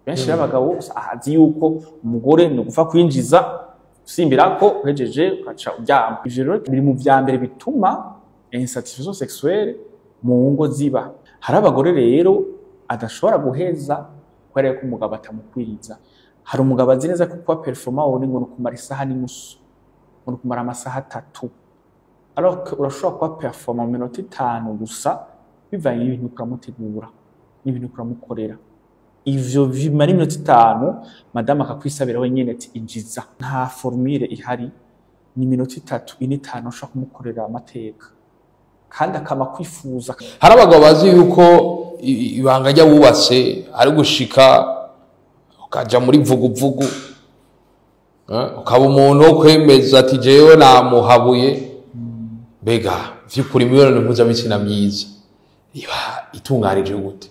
Benshi b'abagabo azi yuko umugore ni ugufa kwinjiza usimbirako uhejeje ukaca uryama. Ivyo rero biri mu vya mbere bituma insatisfaction sexuelle mu ngo ziba. Hari abagore rero adashobora guheza kubera ko umugabo atamukwiriza. Hari umugabo azi neza ko kuba performant wowe ngo ni ukumara isaha n'inusu, ngo ni ukumara amasaha 3. Alors que urashobora kuba performant mu minota 5 gusa bivanye n'ibintu uramutegura n'ibintu uramukorera. Ivyo bimara iminota 5 madame akakwisabira wenyene ati injiza. Nta formule ihari, ni iminota 3, 4, 5 ushobora kumukorera amateka kandi akama kwifuza. Hari abagabo bazi yuko ibanga ry'abubatse ari gushika ukaja muri vuguvugu, ukaba umuntu wo kwemeza ati jewe namuhabuye. Mbega vy'ukuri imibonano mpuzabitsina myiza iba itunganije gute?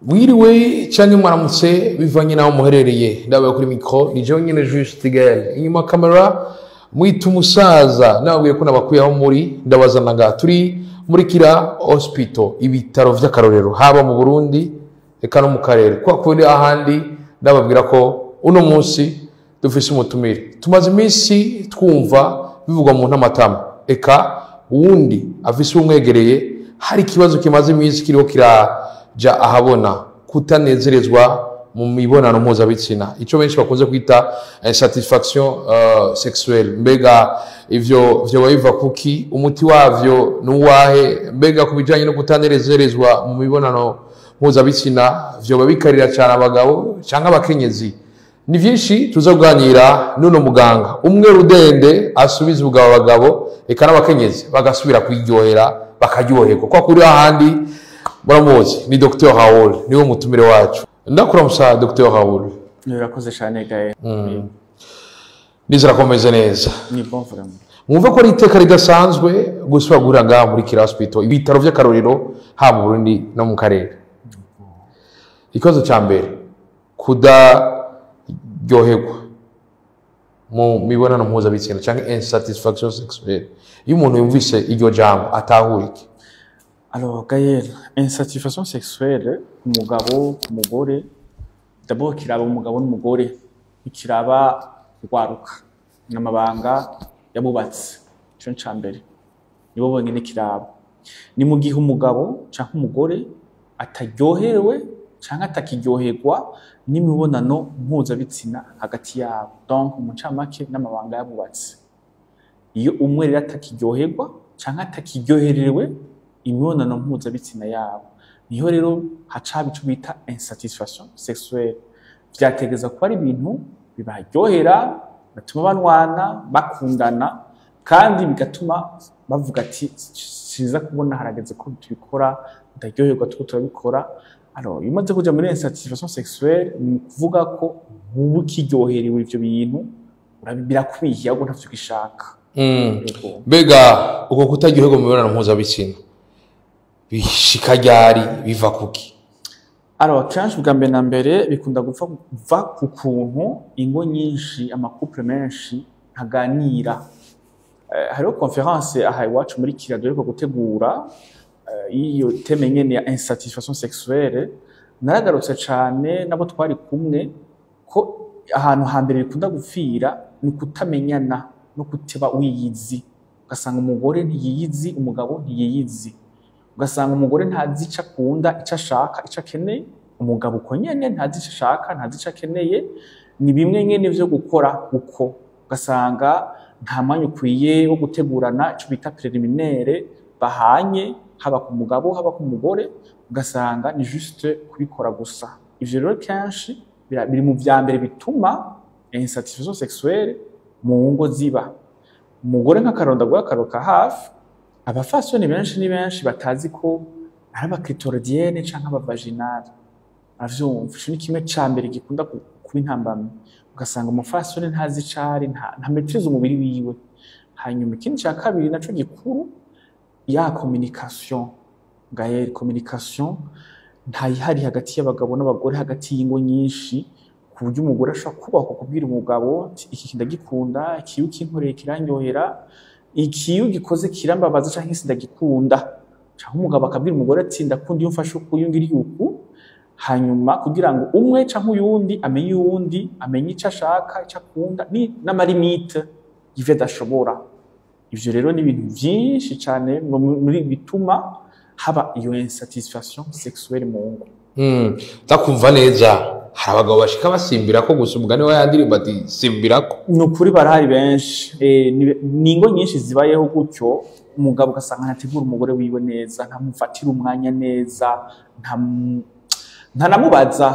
Mwiriwe canke mwaramutse bivanye naho muherereye. Ndabaye kuri micro ni jewe nyene Juste Gaël, inyuma kamera mwita umusaza. Nababwiye ko nabakuye aho muri, ndabazana ngaha. Turi muri Kira Hospital, ibitaro vy'akarorero haba mu Burundi eka no mu karere. Kwa kundi ahandi ndababwira ko uno munsi dufise umutumire. Tumaze iminsi twumva bivugwa mu ntamatama, eka uwundi afise umwegereye hari ikibazo kimaze iminsi kiriho kiraja ahabona, kutanezerezwa mu mibonano mpuzabitsina, ico benshi bakunze kwita insatisfaction sexuelle. Mbega ivyo vyoba biva kuki? Umuti wavyo nuwahe? Mbega kubijanye no kutanezerezwa mu mibonano mpuzabitsina vyoba bikarira cyane abagabo canke abakenyezi? Ni vyinshi tuza kuganira n'uno muganga umwe rudende asubiza ubugabo abagabo eka n'abakenyezi bagasubira kwiryohera bakaryoherwa. Kwa kuri ahandi muramuzi ni Dr Raoul, niwe mutumire wacu. Ndakuramusa Dr Raoul. Urakoze cyane Gaël. Nizera ko meze neza. Ni bon vraiment. Mwumva ko ari iteka ridasanzwe gusubira guhurira ngaha muri Kira Hospital, ibitaro vy'akarorero haba mu Burundi no mu karere. Ikibazo ca mbere, kudaryoherwa mu mibonano mpuzabitsina canke insatisfaction sexuelle. Iyo umuntu yumvise iryo jambo atahura iki? Alors Gaël, insatisfaction sexuelle ku mugabo, ku mugore, d'abord kiraba umugabo n'umugore, ikiraba urwaruka n'amabanga yabubatse. Ico ni ica mbere, nibo bonyene kiraba. Ni mu gihe umugabo canke umugore ataryohewe canke atakiryoherwa n'imibonano mpuzabitsina hagati yabo, donc mu ncamake n'amabanga yabubatse. Iyo umwe rero atakiryoherwa canke atakiryoherewe imibonano mpuzabitsina yabo, niho rero haca haba ico bita insatisfaction sexuelle. Vyategeza kuba ari ibintu bibaryohera, batuma banwana, bakundana, kandi bigatuma bavuga ati siza kubona harageze ko tubikora, ndaryoherwa tuko turabikora. Alors iyo umaze kuja muri insatisfaction sexuelle, ni ukuvuga ko uba ukiryoherewe ivyo bintu birakwiye, ahubwo ntavyo ugishaka. Mbega uko kutaryoherwa mu mibonano mpuzabitsina bishika ryari, biva kuki? Alors kenshi bwa mbere na mbere bikunda gupfa kuva ku kuntu ingo nyinshi, amacouple menshi ntaganira. Hariho conférence aha iwacu muri Kira duheruka gutegura iyo thème nyene ya insatisfaction sexuelle. Naragarutse cane nabo twari kumwe ko ahantu hambere bikunda gupfira ni kutamenyana no kuteba wiyizi. Ugasanga umugore ntiyiyizi, umugabo ntiyiyizi. Ugasanga umugore ntazi ico akunda, ico ashaka, ico akeneye, umugabo uko nyene ntazi ico ashaka, ntazi ico akeneye. Ni bimwe nyene vyo gukora uko. Ugasanga nta mwanya ukwiye wo gutegurana ico bita préliminaire bahanye, haba ku mugabo haba ku mugore, ugasanga ni juste kubikora gusa. Ivyo rero kenshi biri mu vya mbere bituma insatisfaction sexuelle mu ngo ziba. Umugore nk'akaronda guha akaroka hafi, abafasoni benshi ni benshi batazi ko ari abaclitoridienne canke abavaginale. Avyumva, ico ni kimwe ca mbere gikunda kuba intambamyi. Ugasanga umufasoni ntazi icari, nta maîtrise umubiri wiwe. Hanyuma ikindi ca kabiri naco gikuru, ya communication. Gaël, communication ntayihari hagati y'abagabo n'abagore, hagati y'ingo nyinshi, ku buryo umugore ashobora kubahwa kubwira umugabo ati iki ndagikunda, iki iyo ukinkoreye kirandyohera, iki iyo ugikoze kirambabaza canke sindagikunda, Canke umugabo akabwira umugore ati: "Ndakunda iyo umfashe uku, iyo ungiriye uku." Hanyuma kugira ngo umwe canke uyundi amenye uyundi, amenye ico ashaka, ico akunda, n'ama limites y'ivyo adashobora. Ivyo rero ni ibintu vyinshi cane muri bituma haba iyo insatisfaction sexuelle mu ngo. Ndakumva neza. Hari abagabo bashika basimbirako gusa, umugani wa yandirimbo ati: "Simbirako." Ni ukuri, barahari benshi. Ni ingo nyinshi zibayeho gutyo. Umugabo ugasanga ntategura umugore wiwe neza, ntamufatira umwanya neza, ntanamubaza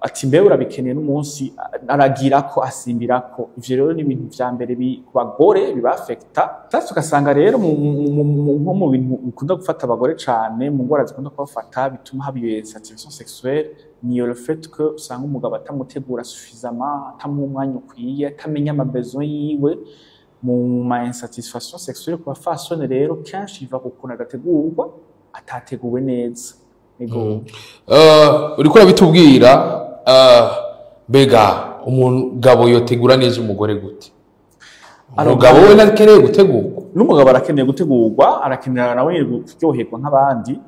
ati: "Mbe urabikeneye?" N'umunsi aragira ko asimbirako. Ivyo rero ni ibintu vya mbere ku bagore bibafekta. Sasa ugasanga rero nko mu bintu bikunda gufata abagore cane, mu ngwara zikunda kubafata bituma haba iyo insatisfaction sexuelle, ni le fait que usanga umugabo atamutegura suffisamment, atamuha umwanya ukwiye, atamenya ama besoins yiwe. Mu ma insatisfaction sexuelle ku bafasoni rero, kenshi biva ku kuntu adategurwa, atateguwe neza. Ego. Uriko urabitubwira, mbega umugabo yotegura neza umugore gute? Umugabo we ntakeneye gutegurwa? N'umugabo arakeneye gutegurwa, arakenera nawe kuryoherwa nk'abandi.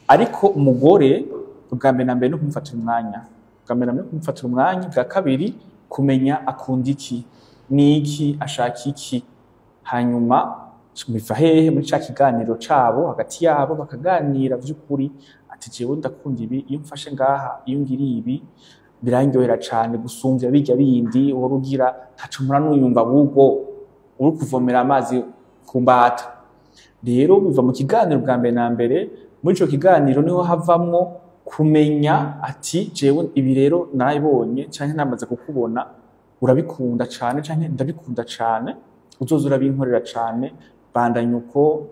Ariko umugore, ubwa mbere na mbere no kumufatira umwanya, ubwa mbere na mbere no kumufatira umwanya. Bwa kabiri, kumenya akunda iki, ni iki ashaka iki. Hanyuma biva hehe? Muri ca kiganiro cabo hagati yabo, bakaganira vy'ukuri ati: "Jewe ndakunda ibi, iyo mfashe ngaha, iyo ngiriye ibi, birandyohera cane gusumvya birya bindi uhora ugira." Ntaco mpora nuyumva ahubwo uri kuvomera amazi ku mbata. Rero biva mu kiganiro bwa mbere na mbere. Muri ico kiganiro niho havamwo kumenya ati: "Jewe ibi rero narabibonye canke namaze kukubona urabikunda cane, canke ndabikunda cane, uzoza urabinkorera cane, bandanya uko."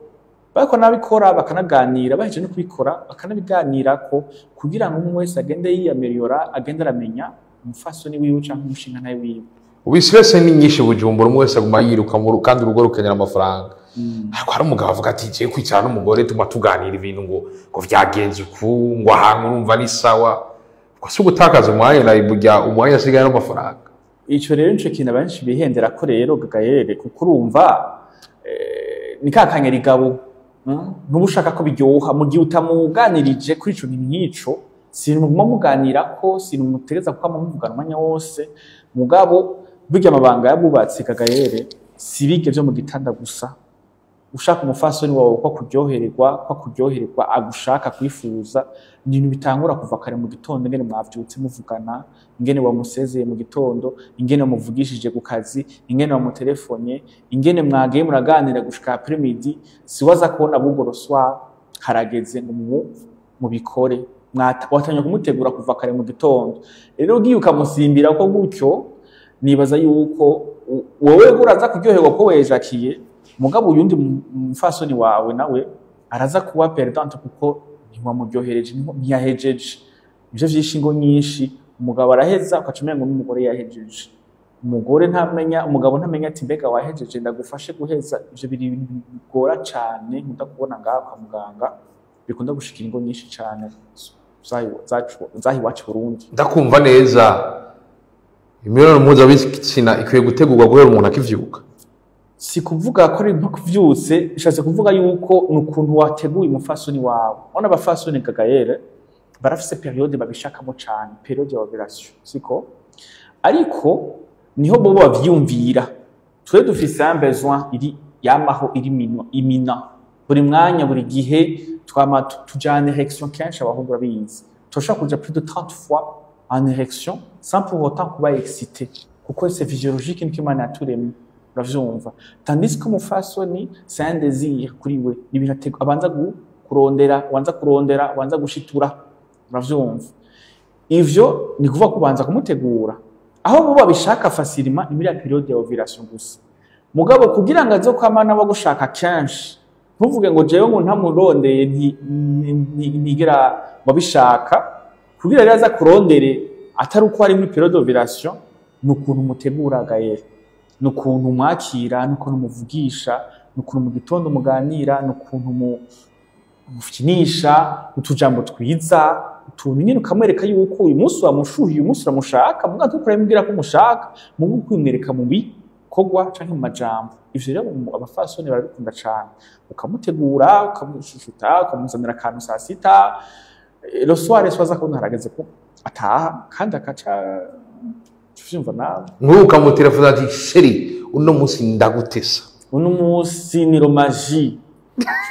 Bariko nabikora, bakanaganira, bahejeje no kubikora bakanabiganirako, kugira ngo umwe wese agende yiyameliyora, agende aramenya umufasoni wiwe canke umushingantahe wiwe. Ubu stress ni nyinshi Bujumbura, umwe wese aguma yiruka kandi urugo rukenera amafaranga. Ariko hari umugabo avuga ati: "Jewe kwicara n'umugore tuma tuganira ibintu ngo vyagenze uku, ngo ahantu urumva ni sawa," ngo si ugutakaza umwanya na burya umwanya asigaye n'amafaranga? Ico rero nico kintu abenshi bihendera ko rero, Gagayere, kuko urumva ni ka kanyarigabo, ntuba ushaka ko biryoha mu gihe utamuganirije kuri ico kintu nk'ico. Si ibintu muguma muganirako, si ibintu mutegereza kwama muvugana umwanya wose. Mugabo burya amabanga y'abubatsi, Gagayere, si birya vyo mu gitanda gusa. Ushaka umufasoni wawe ko akuryohererwa, ko akuryohererwa, agushaka, kwifuza, ni ibintu bitangura kuva kare mu gitondo, ingene mwavyutse muvugana, ingene wamusezeye mu gitondo, ingene wamuvugishije ku kazi, ingene wamutelefone, ingene mwagiye muraganira gushika après-midi. Si waza kubona ahubwo le soir harageze ngo mubikore. Watangiye kumutegura kuva kare mu gitondo. Rero ugiye ukamusimbira ko gutyo, nibaza yuko wowe uraza kuryoherwa ko wejakiye, mugabo uyundi mufasoni wawe nawe araza kuba perdante, kuko ntiwamuryohereje, ntiyahejeje. Ivyo vyishe ingo nyinshi. Umugabo araheza, ukaca umenga ngo n'umugore yahejeje. Umugore ntamenya, umugabo ntamenya ati: "Mbega wahejeje, ndagufashe guheza?" Ivyo biri ibintu bigora cane nkunda kubona ngaha kwa muganga, bikunda gushikira ingo nyinshi cane zaha iwacu i Burundi. Ndakumva neza. Imibonano mpuzabitsina ikwiye gutegurwa guhera umuntu akivyuka? Si kuvuga ko ari nko kuvyutse, bishatse kuvuga yuko ni ukuntu wateguye umufasoni wawe. Ubona abafasoni, Gagayere, barafise période babishakamo cane, période ya ovulation, siko? Ariko niho bo bavyiyumvira. Twe dufise un besoin iri yamaho, iri imina buri mwanya, buri gihe. Twama tuja en érection kenshi. Abahungu urabizi, turashobora kuja plus de 30 fois en érection sans pour autant kuba excité, kuko c'est physiologique, niko Imana yaturemye, uravyumva? Tandis que umufasoni, c'est un désir kuri we, ni ibintu abanza kurondera, abanza kurondera, abanza gushitura, uravyumva? Ivyo ni kuvuga kubanza kumutegura. Aho bo babishaka facilement ni muri ya période ya ovulation gusa. Mugabo kugira ngo aze kwama nawe gushaka kenshi, ntuvuge ngo jewe ngo ntamurondeye ntigera wabishaka. Kugira rero aza kurondere atari uko ari muri période d'ovulation, ni ukuntu mutegura, Gael, ni ukuntu mwakira, ni ukuntu muvugisha, ni ukuntu mu gitondo muganira, ni ukuntu mukinisha utujambo twiza, utuntu nyine ukamwereka yuko uyu munsi wamushuhiye, uyu munsi uramushaka. Muga ntukuramubwira ko umushaka, muga ukwimwereka mu bikorwa. Bikorwa canke mu majambo. Ivyo rero abafasoni barabikunda cane. Ukamutegura, ukamushushuta, ukamuzanira akantu saa sita, le soir soza akabona harageze ko ataha, kandi akaca uvyumva nawe. Nk'ubu ukamutelefona ati: "Chéri, uno munsi ndagutesa." Uno munsi ni romaji,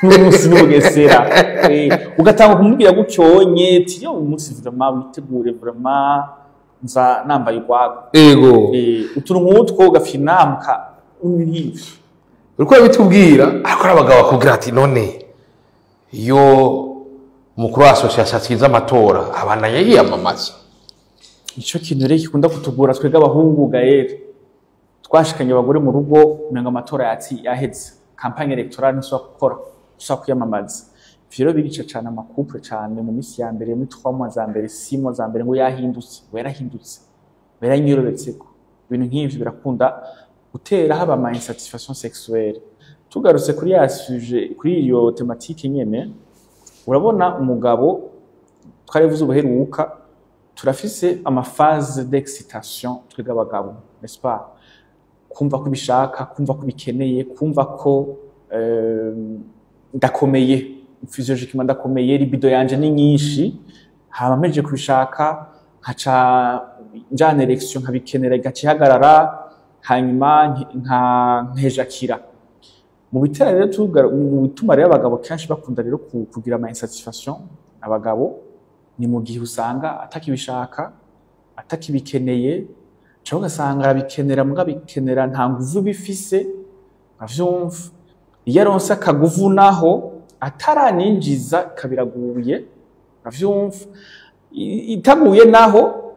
uno munsi ni Bugesera. Ugatanga kumubwira gutyonye ati: "Yo, uyu munsi vraiment witegure, vraiment nza nambaye urwago." Utuntu nk'utwo ugafina muka nk'ivyo. Uriko urabitubwira, ariko hari abagabo bakubwira ati: "None iyo umukuru wa association atsinze amatora, abandanya yiyamamaza?" Ico kintu rero gikunda kutugora twebwe abahungu, Gaël. Twashikanye abagore mu rugo, umengo amatora yatsi yaheze, campagne électorale ntisubira gukora, ntisubira kwiyamamaza. Ivyo rero birica cane ama couple, cane mu misi ya mbere, muri 3 mois za mbere, 6 mois za mbere, ngo yahindutse, ngo yarahindutse, ngo yaranyorobetseko. Ibintu nk'ivyo birakunda gutera haba ama insatisfaction sexuelle. Tugarutse kuri ya sujet, kuri iyo thématique nyene, urabona umugabo, twarivuze ubuheruka, turafise ama phase d'excitation twebwe abagabo, n'est-ce pas? Kumva ko ubishaka, kumva ko ubikeneye, kumva ko ndakomeye physiologiquement, ndakomeye, libido yanje ni nyinshi. Hama mpejeje kubishaka, nkaca njana érection, nkabikenera, igaca ihagarara, hanyuma nkejakira. Mu bitera rero mu bituma rero abagabo kenshi bakunda rero kugira ama insatisfaction, abagabo, ni mu gihe usanga atakibishaka, atakibikeneye, cyangwa ugasanga arabikenera muga bikenera nta nguvu bifise, avyumva. Iyo aronse akaguvu naho ataraninjiza kabiraguye, avyumva. Itaguye naho,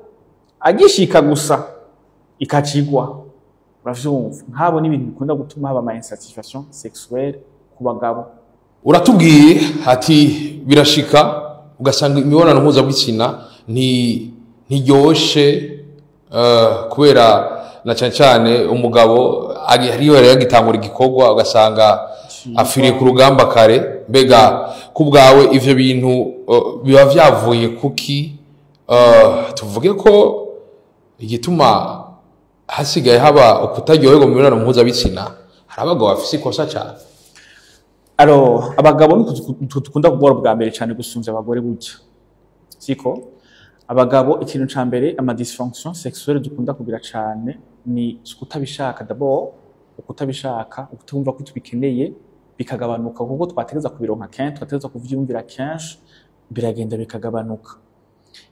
agishika gusa ikacigwa, uravyumva. Nk'abo ni ibintu bikunda gutuma haba ama insatisfaction sexuelle ku bagabo. Uratubwiye ati birashika ugasanga imibonano mpuzabitsina ntiryoshe, kubera na cyane cyane umugabo hariyo yari yagitangura igikorwa, ugasanga afiriye ku rugamba kare. Mbega ku bwawe ivyo bintu biba vyavuye kuki? Tuvuge ko igituma hasigaye haba ukutaryoherwa mu mibonano mpuzabitsina, hari abagabo bafise ikosa cyane? Alors, abagabo nitwe dukunda kugora bwa mbere cyane gusumvya abagore burya, siko? Abagabo, ikintu ca mbere, ama dysfonction sexuelle dukunda kugira cane ni ukutabishaka d'abord, ukutabishaka, ukutumva ko tubikeneye, bikagabanuka kuko twategeza kubironka kenshi, twategeza kuvyumvira kenshi, biragenda bikagabanuka.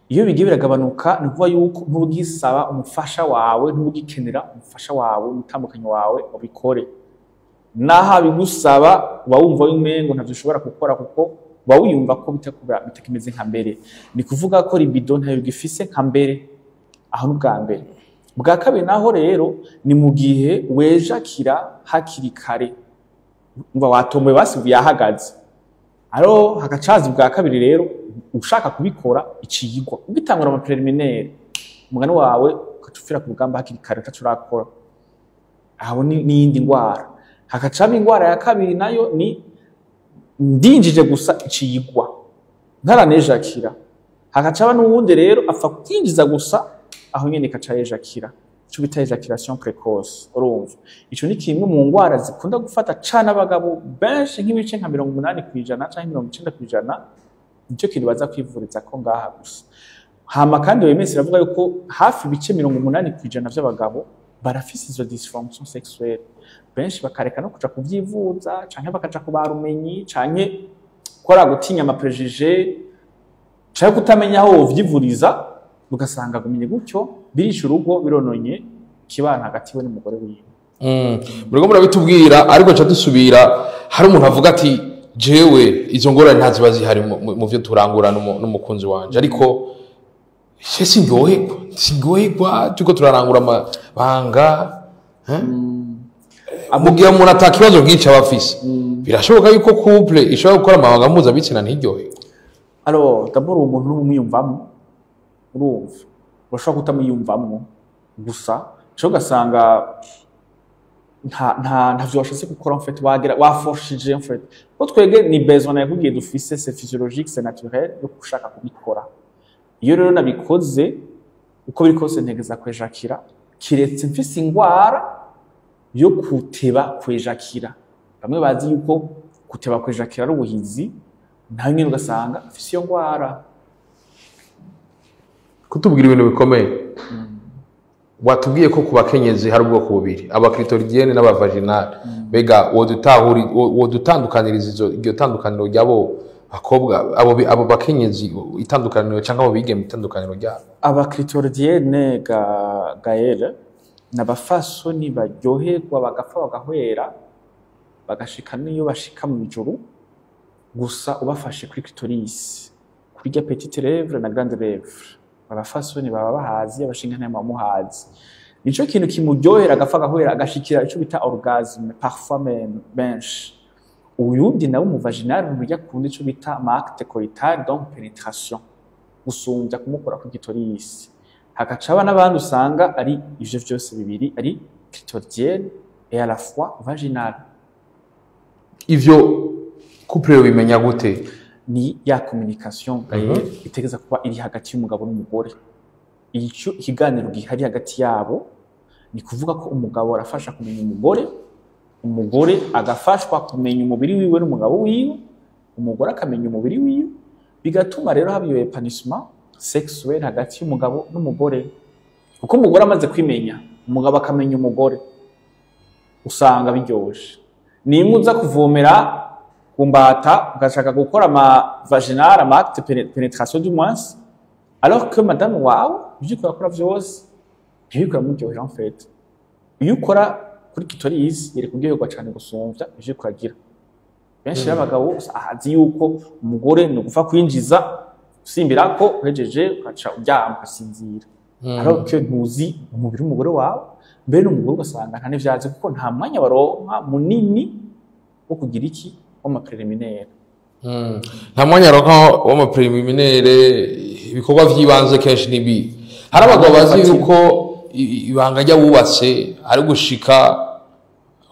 Iyo bigiye biragabanuka, ni ukuvuga yuko ntugisaba umufasha wawe, ntugikenera umufasha wawe, umutambukanyi wawe ubikore. Naho abigusaba, uba wumva umengo ntavyo ushobora gukora, kuko uba wiyumva ko bitakimeze nka mbere. Ni kuvuga ko libido ntayo gifise nka mbere. Aho ni ubwa mbere. Bwa kabiri naho rero ni mu gihe wejakira hakiri kare, umva watomboye, basi yahagaze. Aro hagacaza ubwa kabiri rero, ushaka kubikora icigwa, ugitangura ama préliminaire, umugani wawe, ugaca upfira ku rugamba hakiri kare, utaco urakora. Aho ni n'iyindi ngwara. Hakacaba ingwara ya kabiri, nayo ni ndinjije gusa icigwa, ntaranejakira. Hakacaba n'uwundi rero apfa kwinjiza gusa, aho nyene ikaca yejakira, ico bita éjaculation précoce. Urumva ico ni kimwe mu ngwara zikunda gufata cane abagabo benshi, nk'ibice nka 80% canke 90%, nicyo kintu baza kwivuriza ko ngaha gusa. Hama kandi OMS iravuga yuko hafi ibice 80% vy'abagabo barafise izo dysfonction sexuelle. Benshi bakareka no kuja kuvyivuza, canke bakaja ku barumenyi, canke kora gutinya ama préjugés, canke kutamenya aho wovyivuriza, ugasanga agumye gutyo, birisha urugo, birononye ikibano hagati we n'umugore wiwe. Muriko murabitubwira, ariko ca dusubira, hari umuntu avuga ati: "Jewe izo ngorane ntaziba zihari mu vyo turangura n'umukunzi wanje, ariko je sindyoherwa, sindyoherwa turiko turarangura amabanga." Mu gihe umuntu ata kibazo nk'ico aba afise, birashoboka yuko couple ishobora gukora amabanga mpuzabitsina ntiryoherwe? Alors, d'abord uwo muntu n'umwiyumvamo, urumva urashobora kutamwiyumvamwo gusa, cyo ugasanga nta ntavyo washatse gukora, en fait wagira waforshije. En fait ko twege ni besoin nakubwiye dufise, c'est physiologique, c'est naturel yo gushaka kubikora. Iyo rero nabikoze, uko biri kose ntegeza kwejakira, kiretse mfise ingwara. Yo kuteba kwejakira. Bamwe bazi yuko kuteba kwejakira ari ubuhizi, nawe nyene ugasanga afise iyo ngwara. Kutubwira ibintu bikomeye. Watubwiye ko ku bakenyezi hari ubwoko bubiri, aba clitoridienne n'aba vaginale. Mbega wodutandukaniriza iryo tandukaniro ry'abo bakobwa, abo bakenyezi, itandukaniro, cyangwa abo bigeme, itandukaniro ryabo? Aba clitoridienne, ga Gaël, ni abafasoni baryoherwa bagapfa bagahwera, bagashika n'iyo bashika mu ijuru gusa ubafashe kuri clitoris, kuri rya petite lèvre na grande lèvre. Abafasoni baba bahazi, abashinga nta bamuhazi, nico kintu kimuryohera agapfa agahwera, agashikira ico bita orgasme parfois même benshi. Uyundi nawe mu vaginal murya akunda ico bita acte coital, donc pénétration, gusumvya kumukora kuri clitoris. Hagaca haba n'abandi usanga ari ivyo vyose bibiri, ari clitoridienne et à la fois vaginale. Ivyo couple bimenya gute? Ni ya communication itegeza kuba iri hagati y'umugabo n'umugore. Icyo ikiganiro gihari hagati yabo, ni kuvuga ko umugabo arafasha kumenya umugore, umugore agafashwa kumenya umubiri wiwe n'umugabo wiwe, umugore akamenya umubiri wiwe, bigatuma rero haba iyo épanouissement sexuel hagati y'umugabo n'umugore, kuko umugore amaze kwimenya, umugabo akamenya umugore, usanga biryoshe. Nimba uza kuvomera ku mbata, ugashaka gukora ama vaginal, ama acte pénétration du moins, alors que madame wawe ivyo uriko urakora vyose ntibiriko biramuryohera, en fait iyo ukora kuri clitoris yari kuryoherwa cane gusumvya ivyo uriko uragira. Benshi b'abagabo azi yuko umugore ni ugupfa kwinjiza, usimbirako, uhejeje ugaca uryama ugasinzira, alors que ntuzi umubiri w'umugore wawe. Mbere n'umugore ugasanga nta n'ivyazi, kuko nta mwanya baronka munini wo kugira iki, w'ama préliminaires. Nta mwanya aronka w'ama préliminaires, ibikorwa vy'ibanze kenshi nibi. Hari abagabo bazi yuko ibanga ry'abubatse ari gushika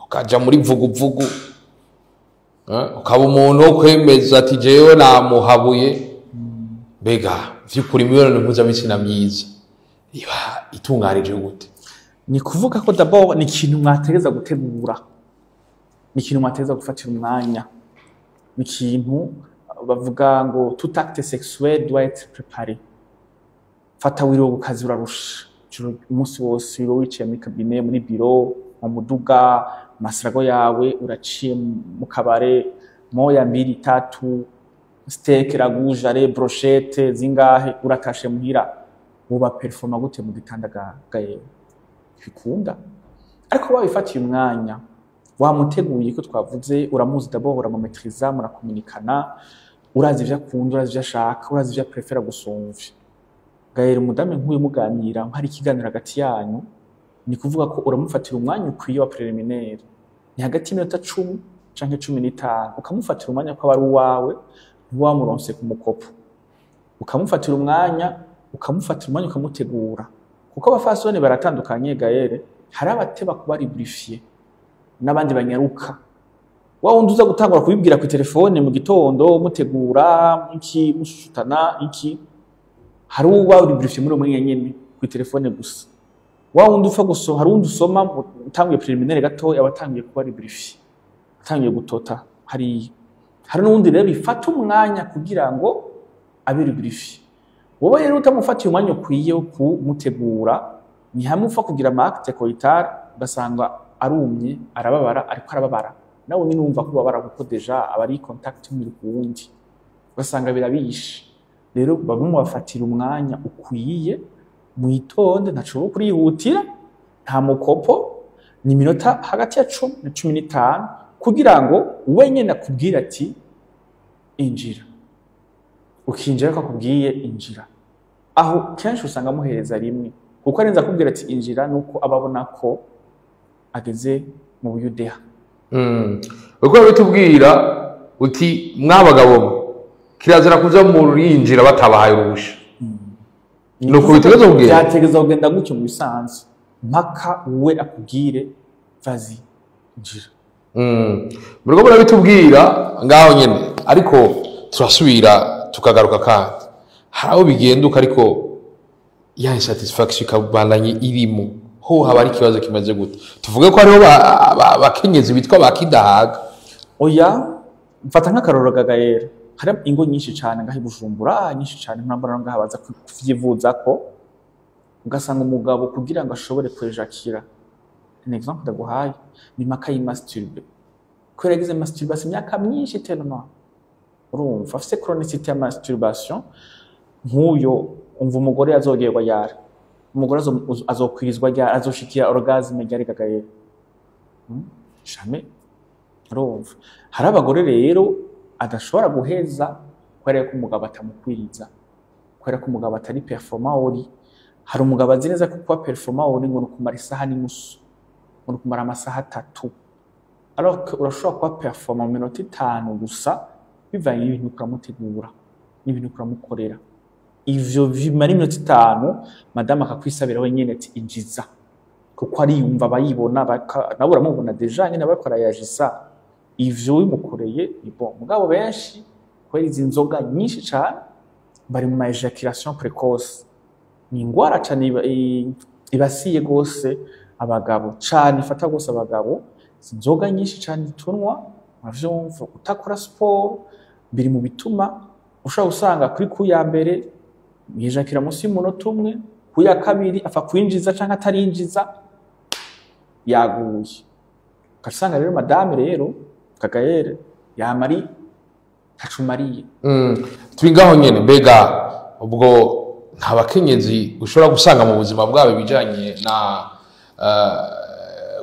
ukaja muri vuguvugu, ukaba umuntu wo kwemeza ati: "Jewe namuhabuye." Mbega vy'ukuri imibonano mpuzabitsina myiza iba itunganije gute? Ni kuvuga ko d'abord ni ikintu mwategeza gutegura, ni ikintu mwategeza gufatira umwanya, ni ikintu bavuga ngo tout acte sexuel doit être préparé. Fata wiriwe ku kazi, urarusha umunsi wose, wiriwe wicaye muri cabinet, muri biro, mu muduga, amasirago yawe, uraciye mu kabare, moya, mbiri, tatu, steak, ragoût, jare, brochette zingahe, uratashe muhira, woba performa gute mu gitanda ga yewe? Bikunda. Ariko wabifatiye umwanya, wamuteguye, ko twavuze uramuzi d'abord, uramumetriza, murakominikana, urazi ivyo akunda, urazi ivyo ashaka, urazi ivyo aprefera gusumvya. Gaël, umudamu nk'uyu muganira, hari ikiganiro hagati yanyu, ni kuvuga ko uramufatira umwanya ukwiye wa préliminaire, ni hagati y'iminota 10 canke 15, ukamufatira umwanya ko aba ari uwawe, ntiwamuronse ku mukopo. Ukamufatira umwanya, ukamufatira umwanya, ukamutegura, kuko abafasoni baratandukanye, Gaël. Hari abateba kuba lubrifié n'abandi banyaruka. Wa wundi uza gutangura kubibwira ku telefone mu gitondo, mutegura iki, mushushutana iki, hari uba lubrifié muri uwo mwanya nyene ku telefone gusa. Wa wundi upfa gusoma, hari wundi usoma utanguye préliminaire gato, aba atangiye kuba lubrifié, atangiye gutota hariya. Hari n'uwundi rero bifata umwanya kugira ngo abe lubrifié. Wowe rero utamufatiye umwanya ukwiye wo kumutegura, ni hamwe upfa kugira ama acte coital, ugasanga arumye, arababara, ariko arababara, nawe nyine wumva ko ubabara, kuko déjà aba ari contact y'umubiri ku wundi, ugasanga birabishe. Rero bamwe mubafatira umwanya ukwiye, mwitonde, ntaco kurihutira, nta mukopo, ni iminota hagati ya 10 na 15, kugira ngo we nyene akubwire ati: "Injira." Ukinjira ko akubwiye injira, aho kenshi usanga amuhereza rimwe, kuko arenze akubwira ati injira, nuko aba abona ko ageze mu buyudeha. Uko bitubwira uti: "Mwabagabo mwe, kirazira kuza murinjira batabahaye uruhusha." Nuko bitegerezwa kugenda. Byategerezwa kugenda gutyo mu bisanzwe, mpaka we akubwire: "Vas-y, injira." Muriko murabitubwira ngaho nyene, ariko turasubira tukagaruka kandi hari aho bigenduka, ariko ya insatisfaction ikabandanye irimo. Ho haba ari ikibazo kimeze gute? Tuvuge ko hariho abakenyezi bitwa ba kidahaga? Oya, mfata nk'akarorero gagayera. Hari ingo nyinshi cane ngaho i Bujumbura, nyinshi cane ntambara ngaha, baza kuvyivuzako, ugasanga umugabo kugira ngo ashobore kwejakira, un exemple ndaguhaye, ni mpaka yimasturbe, kubera yagize masturbation imyaka myinshi tellement, urumva afise chronicité ya masturbation. Nk'uyo umva, umugore azogerwa yara, umugore azokwirizwa ryari, azoshikira orgasme ryari gagayera? Jamais. Urumva hari abagore rero adashobora guheza kubera ko umugabo atamukwiriza, kubera ko umugabo atari performant au lit. Hari umugabo azi neza ko kuba performant au lit ngo ni ukumara isaha n'inusu, ngo ni ukumara amasaha 3, alors que urashobora kuba performant mu minota 5 gusa, bivanye n'ibintu uriko uramutegura n'ibintu uriko uramukorera. Ivyo bimara iminota 5, madame akakwisabira wenyene ati injiza, kuko ariyumva, abayibona nawe uramubona déjà nyene bariko arayajisa. Ivyo bimukoreye ni bon. Mugabo benshi kubera izi nzoga nyinshi cane bari mu ma éjaculation précoce. Ni ingwara cane ibasiye gose abagabo cane, ifata gose abagabo. Izi nzoga nyinshi cane tunwa, uravyumva, kutakora siporo, biri mu bituma ushobora gusanga kuri ku ya mbere yijakira munsi y'umunota umwe, ku ya kabiri apfa kwinjiza canke atarinjiza yaguye. Ugasanga rero madame rero kagayere yama ari ntacumariye. Turi ngaho nyene. Mbega ubwo nta bakenyezi ushobora gusanga mu buzima bwabo ibijanye na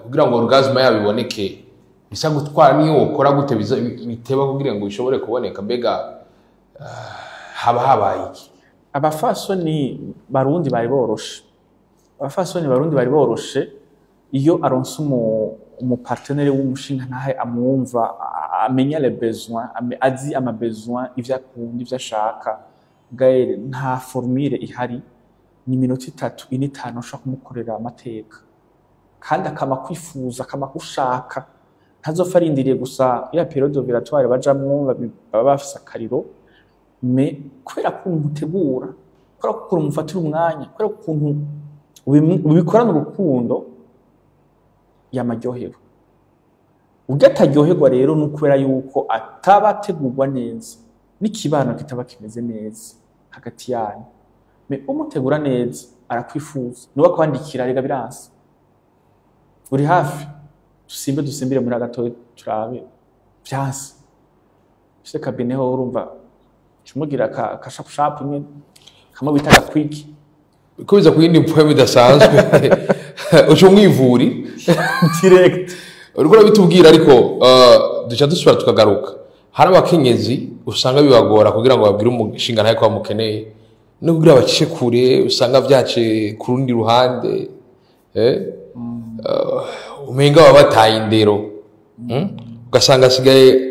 kugira ngo orgasme yabo iboneke bisa gutwara, niyo wokora gute biteba kugira ngo bishobore kuboneka? Mbega haba habaye iki? Abafasoni barundi bari boroshe, abafasoni barundi bari boroshe. Iyo aronse umupartenaire w'umushinga ntahe amwumva, amenya les besoins, azi ama besoins, ivyo akunda, ivyo ashaka, Gaël, nta formule ihari. Ni iminota 3, 4, 5 ushobora kumukorera amateka, kandi akama kwifuza, akama gushaka. Ntazopfa arindiriye gusa ya période ovulatoire bajamwo, baba bafise akariro. Mais kubera ko umutegura, kubera ko ukuntu umufatira umwanya, kubera ko ukuntu ubikorana urukundo, yamaryohewe. Ubwo ataryoherwa rero ni ukubera yuko ataba ategurwa neza, n'ikibano kitaba kimeze neza hagati yanyu. Mais umutegura neza arakwifuza, niwe akwandikira. Rega biranse, uri hafi, dusimbe, dusimbire muri agatoya turabe vyanse. Ufise cabinet ho, urumva cumugira ka sharp sharp nyene kamwe bita ka quick. Ko biza ku yindi mpwemu idasanzwe, uca umwivuri direct. Uriko urabitubwira, ariko duca dusubira tukagaruka. Hari abakenyezi usanga bibagora kugira ngo babwire umushinga ntawe ko bamukeneye, no kugira bacishe kure usanga vyace ku rundi ruhande, umenga baba bataye indero. Ugasanga asigaye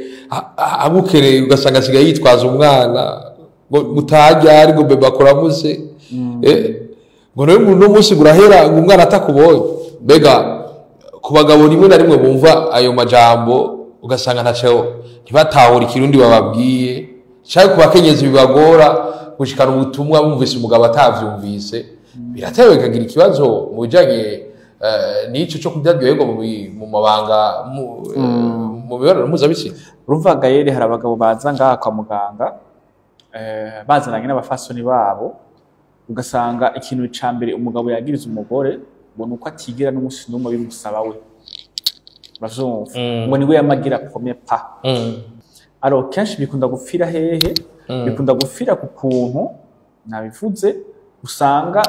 agukereye, ugasanga asigaye yitwaza umwana ngo mutajya ari ngo bébé akuramutse, ngo nawe ngo uno munsi urahera ngo umwana atakubonye. Mbega ku bagabo rimwe na rimwe bumva ayo majambo, ugasanga ntaco ntibatahura ikirundi bababwiye, canke ku bakenyezi bibagora gushikana ubutumwa bumvise umugabo atavyumvise, biratewe bikagira ikibazo mu bijanye n'ico co kutaryoherwa mu mabanga mu mibonano mpuzabitsina? Urumva Gaël, hari abagabo baza ngaha kwa muganga bazananye n'abafasoni babo, ugasanga ikintu ca mbere umugabo yagiriza umugore ngo ni uko atigera n'umunsi n'umwe bimusaba we, uravyumva, ngo niwe yamagira premier pas. Alors kenshi bikunda gupfira hehe? Bikunda gupfira ku kuntu nabivuze, usanga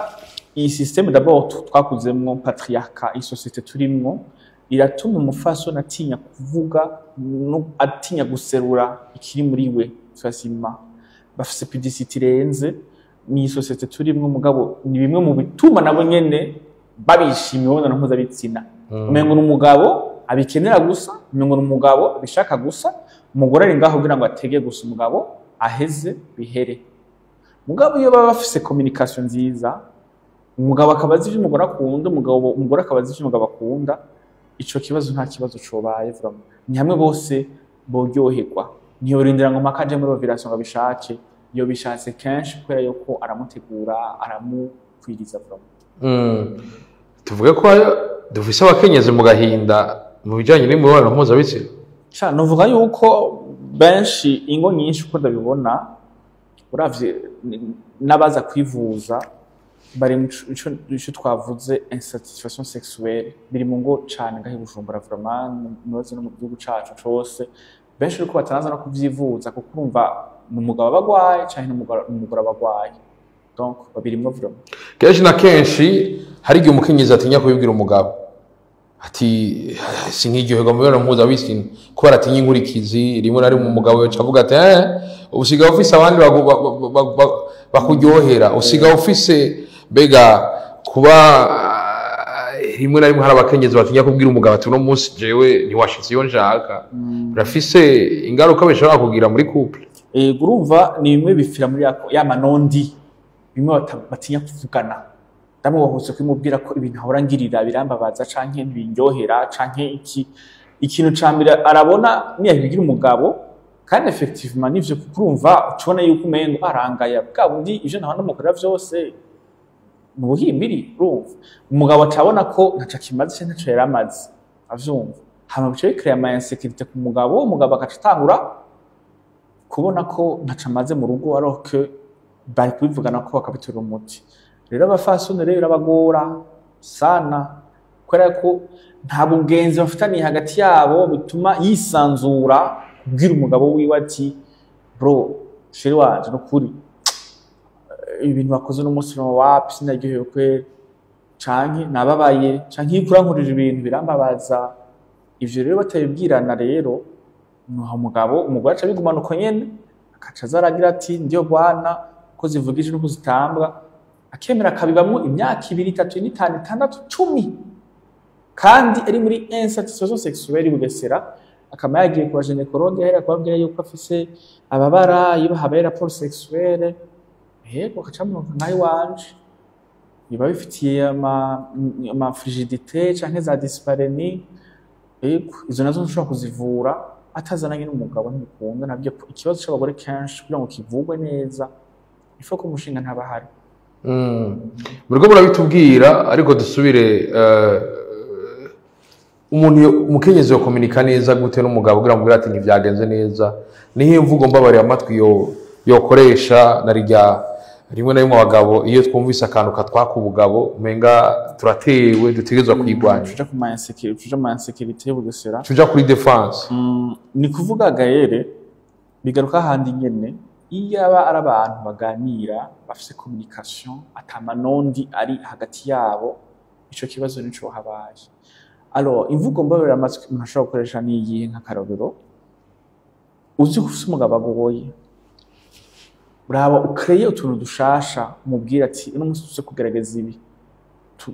iyi système d'abord twakuzemwo, patriarcat, iyi société turimwo iratuma umufasoni atinya kuvuga no atinya guserura ikiri muri we facilement. Bafise pudicité irenze. Ni société turimwo, mugabo ni bimwe mu bituma nabo nyene babishima imibonano mpuzabitsina. Umengo ni umugabo abikenera gusa, umengo ni umugabo abishaka gusa, umugore ari ngaho kugira ngo atege gusa umugabo aheze bihere. Mugabo iyo baba bafise communication nziza, umugabo akaba azi ivyo umugore akunda, umugore akaba azi ivyo umugabo akunda, ico kibazo nta kibazo cobaye vraiment. Ni hamwe bose boryoherwa. Ntiyorindira ngo mpaka aje muri ovulation ngo abishake. Iyo bishatse kenshi kubera yuko aramutegura, aramukwiriza vraiment. Tuvuge ko dufise abakenyezi mu gahinda mu bijanye n'imibonano mpuzabitsina? Sha, novuga yuko benshi, ingo nyinshi uko ndabibona, uravye n'abaza kwivuza bari mu ico twavuze insatisfaction sexuelle, biri mu ngo cane ngaho i Bujumbura vraiment, mubaze no mu gihugu cacu cose. Benshi uriko batanaza no kuvyivuza kuko urumva ni umugabo aba agwaye canke n'umugore aba agwaye, donc babirimwo vraiment. Kenshi na kenshi hari igihe umukenyezi atinya kubibwira umugabo ati sinkiryoherwa mu mibonano mpuzabitsina, kubera atinya inkurikizi. Rimwe na rimwe umugabo yoca avuga ati usigaye ufise abandi bakuryohera, usigaye ufise. Mbega kuba rimwe na rimwe hari abakenyezi batinya kubwira umugabo ati uno munsi jewe ntiwashitse iyo nshaka, birafise ingaruka bishobora kugira muri couple? Ego, urumva ni bimwe bipfira muri ya ma non-dits, bimwe batinya kuvugana. Ndamubahutse kubimubwira ko ibintu ahora ngirira birambabaza canke ntibindyohera canke iki. Ikintu ca mbere arabona niyabibwira umugabo, kandi effectivement nivyo, kuko urumva ucubona yuko umengo arangaya bwa bundi ivyo nahora ndamukorera vyose mu buhimbiri. Urumva umugabo acabona ko ntaco akimaze canke ntaco yari amaze avyumva, hama bica bicréa ama insécurité ku mugabo. Umugabo agaca atangura kubona ko ntaco amaze mu rugo, alors que bari kubivugana ko bakabitorera umuti. Rero abafasoni rero birabagora sana, kubera ko nta bugenzi bafitaniye hagati yabo bituma yisanzura kubwira umugabo wiwe ati bro, chéri wanje, nukuri ibintu wakoze uno munsi no wapi, sinaryohewe kweri, canke nababaye, canke iyo urankorera ibintu birambabaza. Ivyo rero batabibwirana rero, nuha umugabo, umugore aca abigumana uko nyene, akaca aza aragira ati ndiyo bwana, uko zivugije nuko zitambwa, akemera akabibamwo imyaka 2, 3, 4, 5, 6, 10, kandi ari muri insatisfaction sexuelle i Bugesera, akaba yagiye ku ba gynécologue ahera kubabwira yuko afise ababara iyo habaye rapport sexuelle. Yego, agaca amuronka nkayo iwanje biba bifitiye ama frigidité canke za dyspareunie. Yego, izo nazo ntushobora kuzivura atazananye n'umugabo, ntibikunda. Nabyo ikibazo c'abagore kenshi kugira ngo kivugwe neza ifo ko umushinga ntaba ahari. Muriko murabitubwira, ariko dusubire umuntu umukenyezi yo kominika neza gute n'umugabo kugira ngo ati ntivyagenze neza? Niyo mvugo mbabariye amatwi yo yokoresha? Na rirya rimwe na rimwe abagabo iyo twumvise akantu katwaka ubugabo umenga turatewe, dutegerezwa kwigwanya. Tuja ku ma insécurité, tuja mu ma insécurité y'Ubugesera. Tuja kuri défense. Ni kuvuga gaere bigaruka handi nyene, iyo aba ari abantu baganira bafise communication, ata ma non-dits ari hagati yabo, ico kibazo nico habaye. Alors, imvugo mbabera amatwi umuntu ashobora gukoresha ni iyihe? Nk'akarorero, uzi ko ufise umugabo agoye, uraba ukreye utuntu dushasha, umubwira ati uno munsi tuze kugerageza ibi,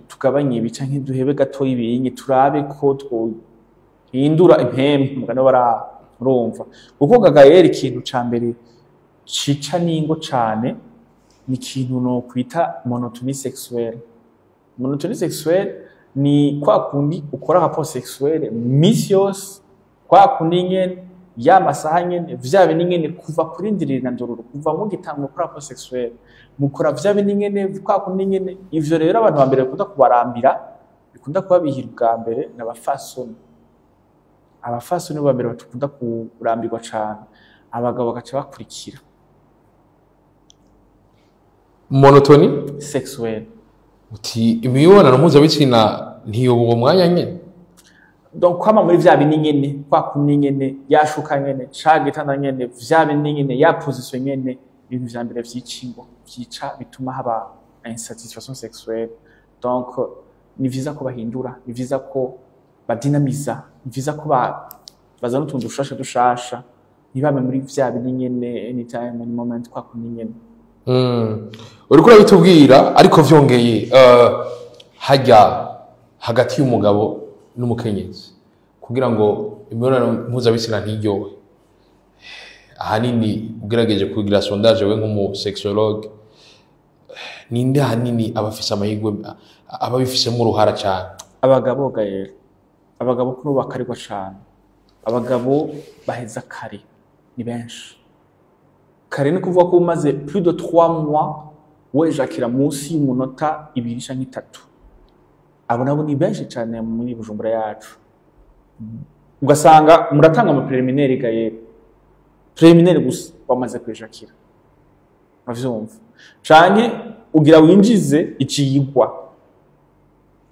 tugabanye ibi canke duhebe gatoya ibinyi, turabe ko twohindura impembe mugani bara. Urumva kuko gagayeri ikintu ca mbere cica n'ingo cane ni ikintu no kwita monotonie sexuelle. Monotonie sexuelle ni kwa kundi ukora rapport sexuelle misi yose kwa kundi nyene, ya masaha nyene, vya bindi nyene, kuva kuri ndirira na ndororo, kuva mugitangura gukora rapport sexuelle mukora vya bindi nyene, kwa kundi nyene. Ivyo rero abantu ba mbere bakunda kubarambira, bikunda kubabihira ubwa mbere, ni abafasoni. Abafasoni bo ba mbere bakunda kurambirwa cane, abagabo bagaca bakurikira. Monotonie sexuelle. Uti imibonano mpuzabitsina ntiyoba uwo mwanya nyene? Donc kwama muri vya bindi nyene, kwa kundi nyene, yashuka nyene, ca gitanda nyene, vya bindi nyene, ya position nyene, ibintu vya mbere vyica ingo, vyica bituma haba insatisfaction sexuelle. Donc ni vyiza ko bahindura, ni vyiza ko badinamiza, ni vyiza ko bazana utuntu dushasha dushasha, ntibame muri vya bindi nyene, anytime, any moment, kwa kundi nyene. Uriko urabitubwira, ariko vyongeye hajya hagati y'umugabo n'umukenyezi, kugira ngo imibonano mpuzabitsina ntiryohe, ahanini ugerageje kugira sondage we nk'umu sexologue, ninde ahanini aba afise amahirwe, aba abifisemo uruhara cyane? Abagabo gayero, abagabo kuri ubu bakarirwa cane. Abagabo baheza kare ni benshi. Kare ni kuvuga ko umaze plus de 3 mois wejakira munsi y'umunota 2 canke 3. Abo nabo ni benshi cyane muri Bujumbura yacu. Ugasanga muratanga ama préliminaire, gayera préliminaire gusa wamaze kwijakira, uravyumva? Canke ugira winjize icigwa,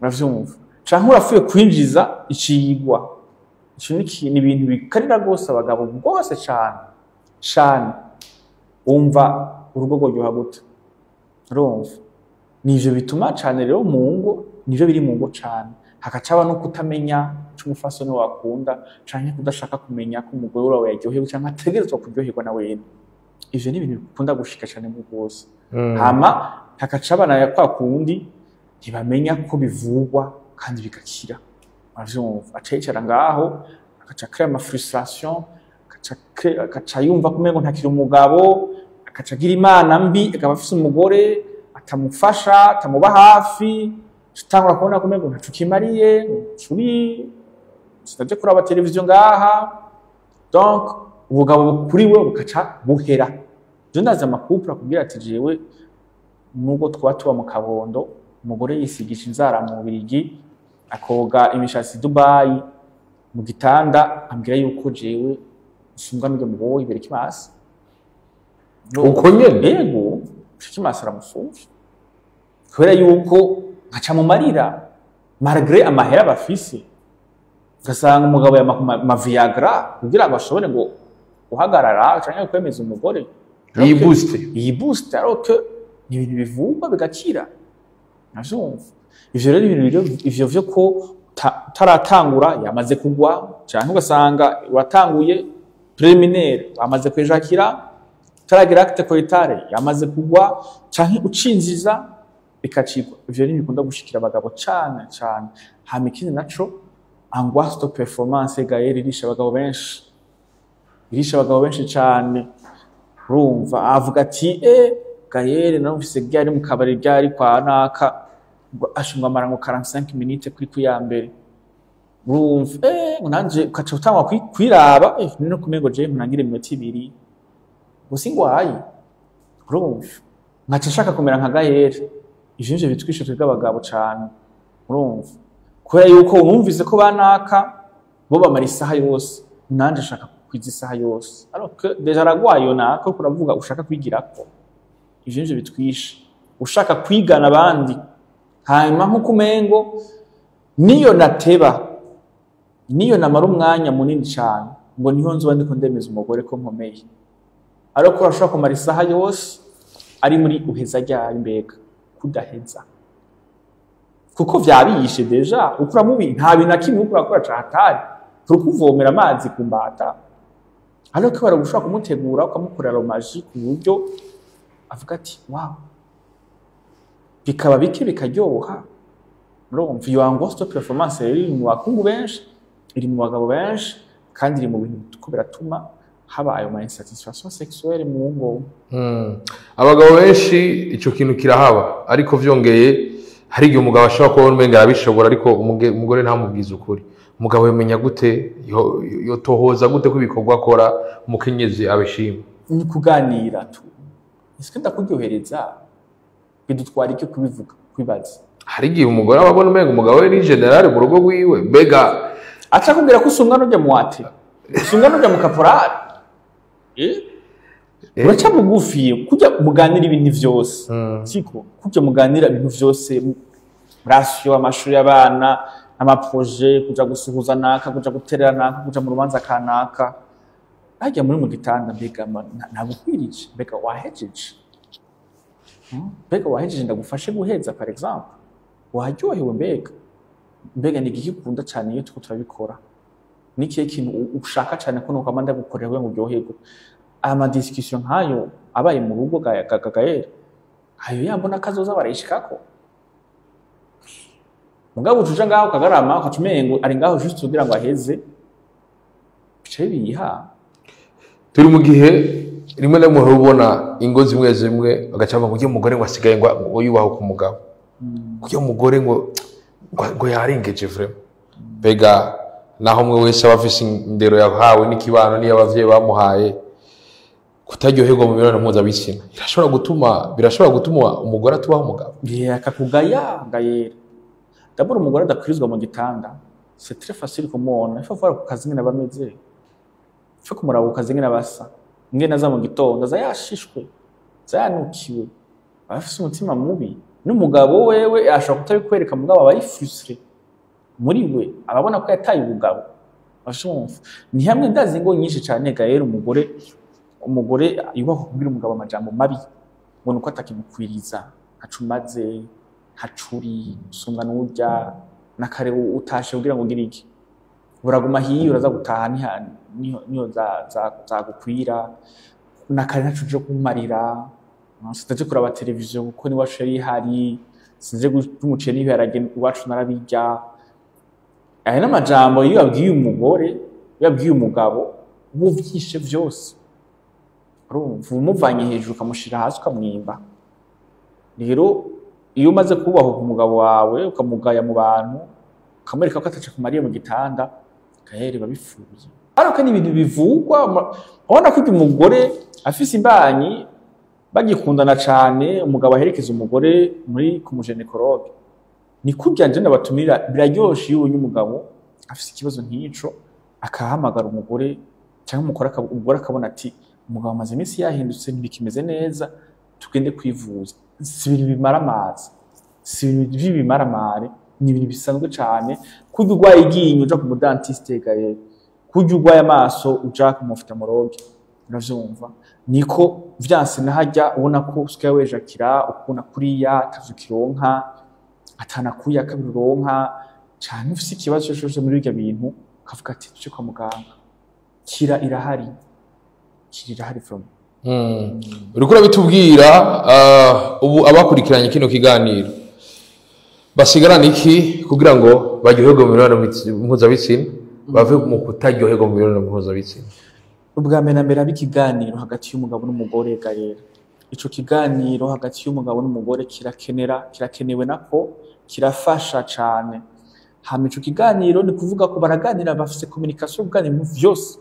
uravyumva? Canke urapfuye kwinjiza icigwa. Ico ni ibintu bikarira rwose abagabo rwose cane cane. Wumva urugo rworyoha gute? Urumva, nivyo bituma cane rero mu ngo, nivyo biri mu ngo cane, hakacaba no kutamenya ico umufasoni wakunda, canke kudashaka kumenya ko umugore wawe yaryohewe canke ategerezwa kuryoherwa na wene. Ivyo ni ibintu bikunda gushika cane mu rwose. Hama hakacaba na kwa kundi ntibamenya ko bivugwa kandi bigakira, uravyumva? Aca yicara ngaho, agaca créer ama frustration, agaca yumva ko umengo ntakiri umugabo, agaca agira imana mbi, akaba afise umugore atamufasha, atamuba hafi, utangura kubona ko umengo ntaco ukimariye, ncuri sinaje kuraba televiziyo ngaha. Donc ubugabo kuri we bukaca buhera. Je ndazi ama couple akubwira ati: "Jewe nubwo twaba tuba mu Kabondo, umugore yisigisha inzara mu Bubirigi, akoga imishatsi Dubai, mu gitanda ambwira yuko jewe nsumwa n'uryo mugabo wibera ikimasi." Uko nyene? Yego, ikimasi aramusumvye, kubera yuko nkaca mu marira malgré amahera bafise. Ugasanga umugabo yama ma Viagra kugira ngo ashobore ngo guhagarara canke kwemeza umugore. Iyi boost. Iyi boost, alors que ni ibintu bivugwa bigakira, navyumva. Ivyo rero ibintu ivyo vyo ko utaratangura yamaze kugwa, canke ugasanga watanguye préliminaire bamaze kwijakira, utaragira acte coitale yamaze kugwa, canke ucinziza bikacikwa. Ivyo ni bikunda gushikira abagabo cane cane. Hama ikindi naco, angoisse de performance, Gaël, irisha abagabo benshi, irisha abagabo benshi cane. Urumva, avuga ati: "Gaël narumvise ryari mu kabari, ryari kwa naka, ngo ashingwa amara ngo 45 minutes kuri kuya mbere." Urumva, ngo nanje ukaca utangwa kwiraba, no kumengo je ntangira iminota 2 ngo singwaye. Urumva, nkaca nshaka kumera nka Gaël. Ivyo nivyo bitwishe twebwe abagabo cane, urumva, kubera yuko wumvise ko banaka bo bamara isaha yose, nanje nshaka kwiza isaha yose, alors que déjà aragwaye nako kuravuga ushaka kwigirako. Ivyo nivyo bitwishe, ushaka kwigana abandi. Hanyuma nkuko umengo niyo nateba, niyo namara umwanya munini cane, ngo niho nzoba ndiko ndemeza umugore ko nkomeye, ariko urashobora kumara isaha yose ari muri uheza ryari, mbega kudaheza, kuko vyabishe déjà uko uramubi, nta bintu na kimwe uriko urakora cahatari, turikuvomera amazi ku mbata, ariko baragushobora kumutegura, ukamukorera romaji ku buryo avuga ati: "Wow", bikaba bike bikaryoha. Urumva, iyo angoisse de performance rero iri mu bakungu benshi, iri mu bagabo benshi, kandi iri mu bintu biriko biratuma haba ayo ma insatisfaction sexuelle mu ngo. Abagabo benshi ico kintu kirahaba, ariko vyongeye hari igihe umugabo ashobora kubona umenga arabishobora, ariko umugore ntamubwize ukuri. Umugabo yomenya gute, yotohoza gute ko ibikorwa akora umukenyezi abishima? Ni kuganira tu. Ese ndakuryohereza, bidutwara iki kubivuga, kwibaza? Hari igihe umugore aba abona umenga umugabo we ni général mu rugo rwiwe, mbega aca akubwira ko usumwa n'ujya mu wate, usumwa n'ujya mu kaporari. Uraca bugufi kujya muganira ibintu vyose, siko kujya muganira ibintu vyose, ration, amashuri y'abana, ama projet, kuja gusuhuza naka, kuja guterera naka, kuja mu rubanza kanaka, hajya muri mu gitanda, mbega nagukwirije, mbega wahejeje? Mbega wahejeje, ndagufashe guheza, par exemple? Waryohewe? Mbega ni igiki ukunda cyane iyo turiko turabikora? Ni ikihe kintu ushaka cyane ko nuko ndagukorera kugira ngo uryoherwe? Ama discussion nkayo abaye mu rugo, Gaël, ayo yambona kazoza barayishikako. Mugabo ucuja ngaho ukagarama, ukaca umengo ari ngaho juste kugira ngo aheze, bicaye biha. Turi mu gihe rimwe na rimwe uhora ubona ingo zimwe zimwe bagaca bavuga ngo ujye umugore ngo asigaye ngo yubahe ku mugabo, ujye umugore ngo yarengeje vraiment. Mbega naho umwe wese aba afise indero yahawe n'ikibano n'iyo abavyeyi bamuhaye, kutaryoherwa mu mibonano mpuzabitsina irashobora gutuma, birashobora gutuma umugore atubaho umugabo? Akakugaya, Gaël. D'abord, umugore adakwirizwa mu gitanda, c'est très facile kumubona. Il faut voir ku kazi ingene aba ameze, il faut kumuraba ku kazi ingene aba asa, ingene aza mu gitondo, aza yashishwe, aza yanukiwe, aba afise umutima mubi. N'umugabo wewe ashobora kutabikwereka, mugabo aba ari frustré muri we, aba abona ko yataye ubugabo. Urashumva? Ni hamwe ndazi ingo nyinshi cane gaera umugore yubakwa kubwira umugabo amajambo mabi, ngo nuko atakimukwiriza, ntacumaze, ntacuri usumwa n'urya nakare, utashe kugira ngo ugire iki, uraguma hiyo, uraza gutaha niho zagukwira nakare, ntaco uje kumarira, sindaje kuraba televiziyo kuko n'iwacu yari ihari, sinje guca umuceri n'ibiharage, iwacu narabirya. Aya n'amajambo iyo abwiye umugore, iyo abwiye umugabo, uba uvyishe vyose. Urumva, umuvanye hejuru ukamushira hasi, ukamwimba. Rero iyo umaze kubahuka umugabo wawe, ukamugaya mu bantu, ukamwereka ko ataco akumariye mu gitanda, gahere biba bipfuye. Ariko ni ibintu bivugwa. Urabona ko igihe umugore afise imbanyi, bagikundana cane, umugabo aherekeza umugore muri ku mu gynécologue, ni kurya nje ndabatumira. Biraryoshe iyo ubonye umugabo afise ikibazo nk'ico, akahamagara umugore cyangwa umugore akabona ati umugabo amaze iminsi yahindutse, ntibikimeze neza, tugende kwivuza. Si ibintu bimara amazi, si ibintu by'ibimaramare, ni ibintu bisanzwe cane. Kurya urwaye iryinyo uja ku mu dentiste gaye, kurya urwaye amaso uja ku mu ophtalmologue, uravyumva, niko vyanse nahajya ubona ko usigaye wejakira, ukubona kuriya atavyo ukironka, atanakuya kabiri uronka, canke ufise ikibazo cyose muri ibyo bintu, ukavuga ati tuje kwa muganga. Kira irahari, kira irahari from. Uriko urabitubwira. Ubu abakurikiranye kino kiganiro basigarana iki kugira ngo baryoherwe mu mibonano mpuzabitsina, bave mu kutaryoherwa mu mibonano mpuzabitsina? Ubwa mbere na mbere, haba ikiganiro hagati y'umugabo n'umugore. Rero ico kiganiro hagati y'umugabo n'umugore kirakenewe, nako kirafasha cane. Hama ico kiganiro ni kuvuga ko baraganira, bafise communication, kuganira ibintu vyose,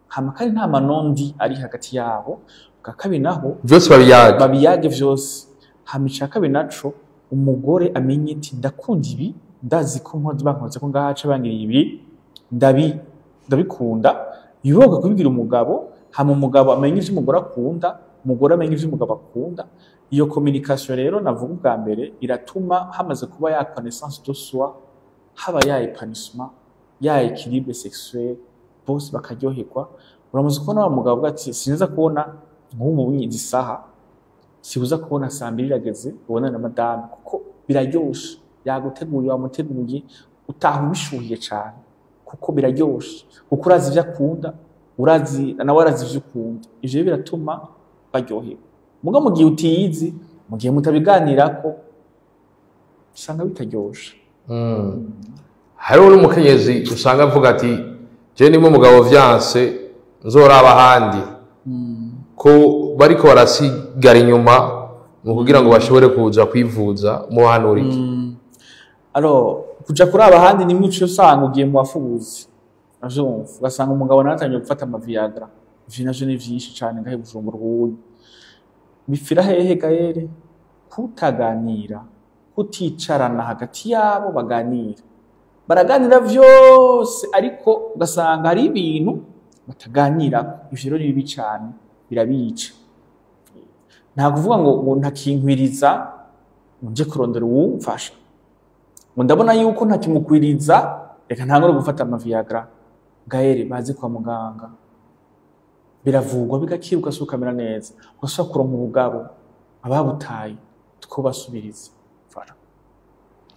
hama kandi nta manondi ari hagati yabo. Bwa kabiri naho, vyose babiyaga. Babiyage vyose. Hama ica kabiri naco, umugore amenye ati ndakunda ibi, ndazi ko nkoze, bankoze ko ngaha ca bangiriye ibi, ndabikunda. Yubahuka kubibwira umugabo. Hama umugabo amenye ivyo umugore akunda, umugore amenye ivyo umugabo akunda. Iyo communication rero navuga ubwa mbere iratuma hamaze kuba ya connaissance de soi, haba ya épanouissement, ya équilibre sexuel, bose bakaryoherwa. Uramaze kubona wa mugabo avuga ati sinza kubona nk'ubu izi saha, sibuza kubona saa 2 irageze, ubonane na madame, kuko biraryoshe, yaguteguye, wamuteguye, utaha ubishuhiye cane, kuko biraryoshe, kuko urazi ivyo akunda, urazi nawe arazi ivyo ukunda. Ivyo rero biratuma baryoherwa. Muga mu gihe utiyizi, mu gihe mutabiganirako, usanga bitaryoshe. Hariho n'umukenyezi usanga avuga ati je nimwe umugabo vyanse, nzoraba ahandi, ko bariko barasigara inyuma mu kugira ngo bashobore kuza kwivuza. Muhanura iki? Alors, kuja kuraba ahandi ni mico, usanga ugiye mu bafubuzi, uravyumva, ugasanga umugabo nawe atangiye gufata ama Viagra. Ivyo navyo ni vyinshi cane ngahe Bujumbura. Ubundi bipfira hehe gahere? Kutaganira, kuticarana hagati yabo baganira. Baraganira vyose, ariko ugasanga hari ibintu bataganirako. Ivyo rero ni bibi cane, birabica. Nta kuvuga ngo ntakinkwiriza, ngo nje kurondera uwumfasha, ngo ndabona yuko ntakimukwiriza, reka ntangure gufata ama Viagra. Gahere, baze kwa muganga, biravugwa bigakira, ugasubira ukamera neza, ugasubira kuronka ubugabo. Ababutaye twobasubiriza. Voilà.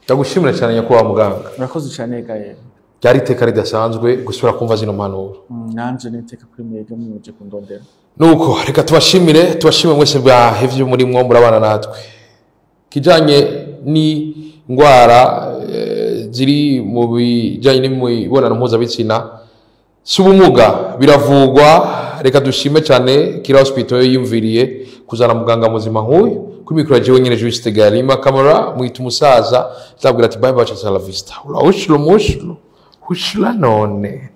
Ndagushimira cyane, nyakubahwa muganga. Murakoze cane gahere. Ryari iteka ridasanzwe gusubira kumva zino mpanuro. Nanje niteka kuri mwebwe muje kundondera. Nuko reka tubashimire, tubashimire mwese bwahevye murimwo murabana natwe. Kijanye n'indwara ziri mu bijanye n'imibonano mpuzabitsina, si ubumuga, biravugwa. Reka dushime cyane Kira Hospital yiyumviriye kuzana muganga muzima nk'uyu. Kuri mikoro jewe nyene Juste Galima, kamera mwita umusaza, ndabwira ati bye bye, hasta la vista, ura ushlo mushlo hushla none.